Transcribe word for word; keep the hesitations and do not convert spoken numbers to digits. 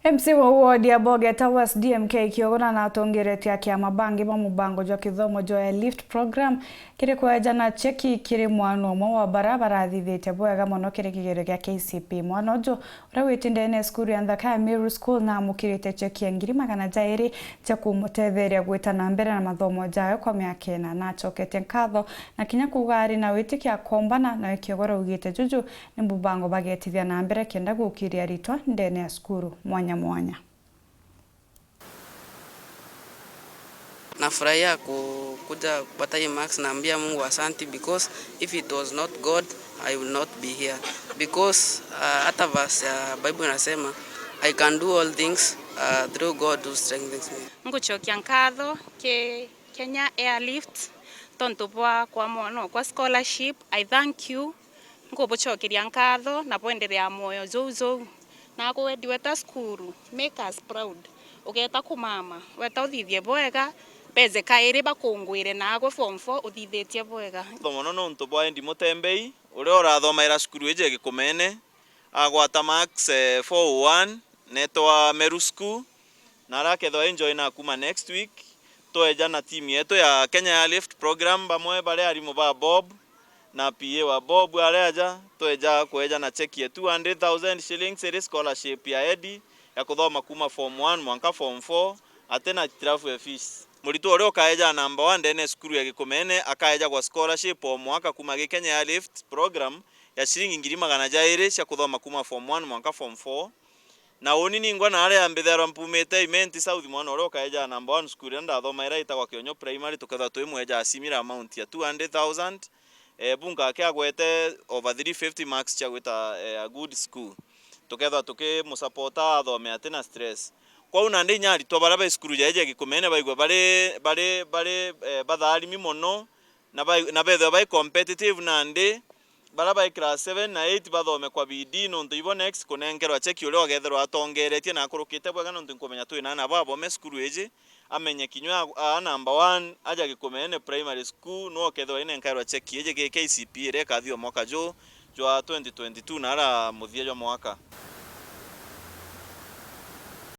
M C wa ward ya Bogeta West D M K Kiogona natongeretie akiama bangi ba mubango jwa kithomo jwa Airlift Program kiri kweja na cheki kiri mwana umwe wa bara barathithitie bwega mono kiri kigerio gia K C P. Mwana uju uria witi ndene ya cukuru ya nthaka ya Meru School naamukirite cheki ya ngiri magana jairi cia kumutetheria gwita na mbere na mathomo jawe kwa miaka ina. Nacoketie nkatho na kinya kuuga ari na witikia akombana, nawe Kiogora augite juju ni mubango bagetithia na mbere kenda gukiria aritwa ndene ya cukuru mwanya mwanya. Nafurahia ku- kuja kupata hii marks, naambia Mungu asanti, because if it was not God, I will not be here, because uh, hata verse ya Bible inasema, I can do all things uh, through God who strengthens me. Ngucokia nkatho ki Kenya Airlift tontu bwa kwa mwana okwa scholarship. I thank you. Nkubucokeria nkatho na bwenderea mwoyo juu juu. Naku wendi weta cukuru, make us proud. Ugeta kumama, weta uthithie bwega, beze kairi bakungwire naagwe form four uthithitie bwega. Thomo no nontu bwa Endi Mutembei, uria urathomaira cukuru iji ya Gikumene, agwata marks eh, four oh one, netwa Meru School, na aria akethirwa enjoy na kuma next week, tweja na team yetu ya Kenya Airlift Program, bamwe bari arimu ba Bob na P A wa Bob ari aja, tweja kweja na cheki ya two hundred thousand shillings iri scholarship ya Eddie ya kuthoma kuma form one mwanka form four, ati na travel fees. Muritwa uria ukaeja number one ndene ya cukuru ya Gikumene akaejagwa scholarship o mwaka kuma gi Kenya Airlift Program ya ciringi ngiri magana jairi cia kuthoma kuma form one mwanka form four. Na uni ningwa naria mbithairwa mpumite Imenti South, mwana uria ukaeja number one cukuru iria ndathomaira itagwa Kionyo Primary, tukethirwa twimweja a similar amount ya two hundred thousand. Eh, bu nkake agwete over three fifty marks cia gwita eh, a good school, tukethirwa tukimusapota athome ati na stress. Kwou nandi inya aritwa baria bai cukuru jaiji ya Gikumene baigua bari bari bari eh, batharimi mono, na bai- na bethirwa bai competitive nandi baria bai class seven na eight bathome kwa bidii, nontu ibo next kunenkerwa cheki uria ugethirwa atongeretie na akurukite bwega, nontu nkumenya twina ana babome cukuru iji, amenye kinya a, a number one aja Gikumene Primary School, nwe ukethirwa inenkairwa cheki iji gi K C P iria ikathithua mwaka juu jwa twenty twenty-two na ara muthia jwa mwaka.